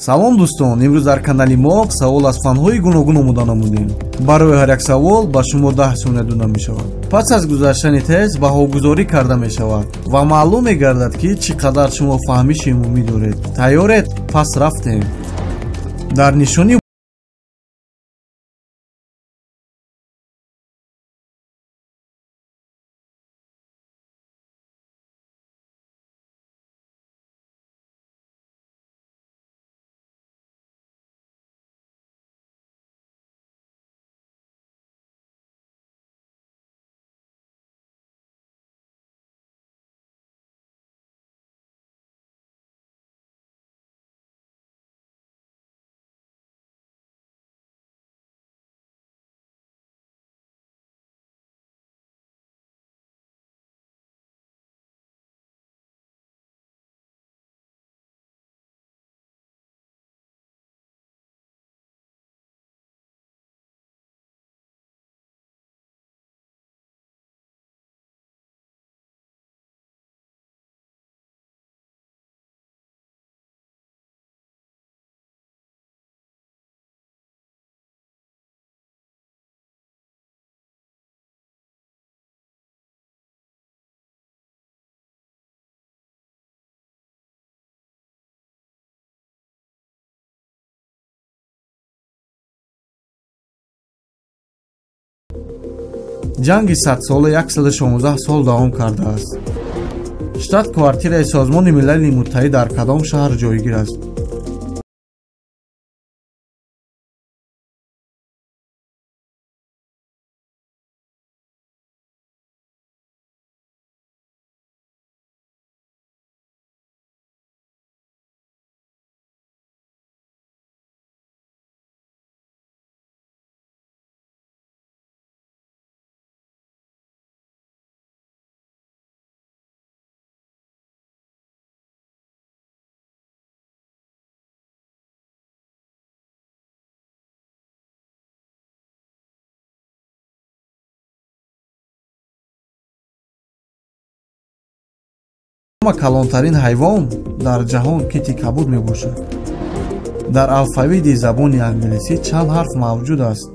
Салом дӯстон, имрӯз дар канали мо савол аз фанҳои гуногун омода намудем. Барои ҳар як савол ба шумо 10 сония дода мешавад. Пас аз гузаштани тест баҳогузорӣ карда мешавад ва маълум мегардад, ки чӣ қадар шумо фаҳмиши умумӣ доред. Тайёред? Пас рафтем. Дар нишони ҷанги 100 сола 116 сол давом кардааст. Штаб-квартираи Созмони Милали Муттаҳид дар кадом шаҳр ҷойгир аст? Ҳама калонтарин ҳайвон дар ҷаҳон кити кабуд мебошад. Дар алфавити забони англисӣ чанд ҳарф мавҷуд аст?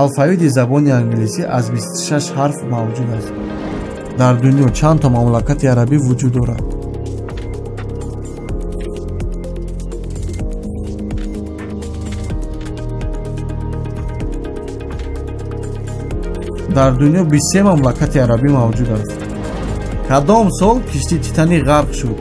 Алфавити забони англисӣ аз 26 ҳарф мавҷуд аст. Дар дунё чанд то мамлакати арабӣ вуҷуд дорад? Дар дунё 23 мамлакати арабӣ мавҷуд аст. Кадом сол киштии Титаник ғарқ шуд?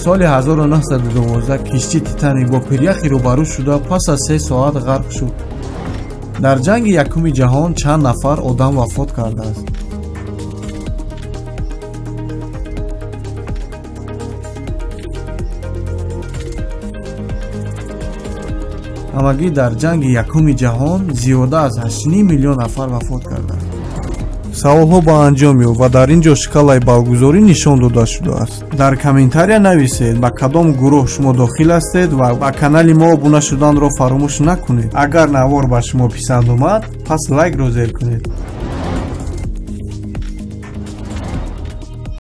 Соли 1912 киштии Титаник бо пиряхи рӯбарӯ шуда, пас аз 3 соат ғарқ шуд. Дар ҷанги якуми ҷаҳон чанд нафар одам вафот кардааст? Ҳамагӣ дар ҷанги якуми ҷаҳон зиёда аз 8,5 миллион нафар вафот карданд. Саволҳо ба анҷом ёфт ва дар ин ҷо шкалаи баллгузорӣ нишон дода шудааст. Дар комментария нависед, ба кадом гурӯҳ шумо дохил ҳастед ва ба канали мо обуна шуданро фаромӯш накунед. Агар навор ба шумо писанд омад, пас лайкро зер кунед.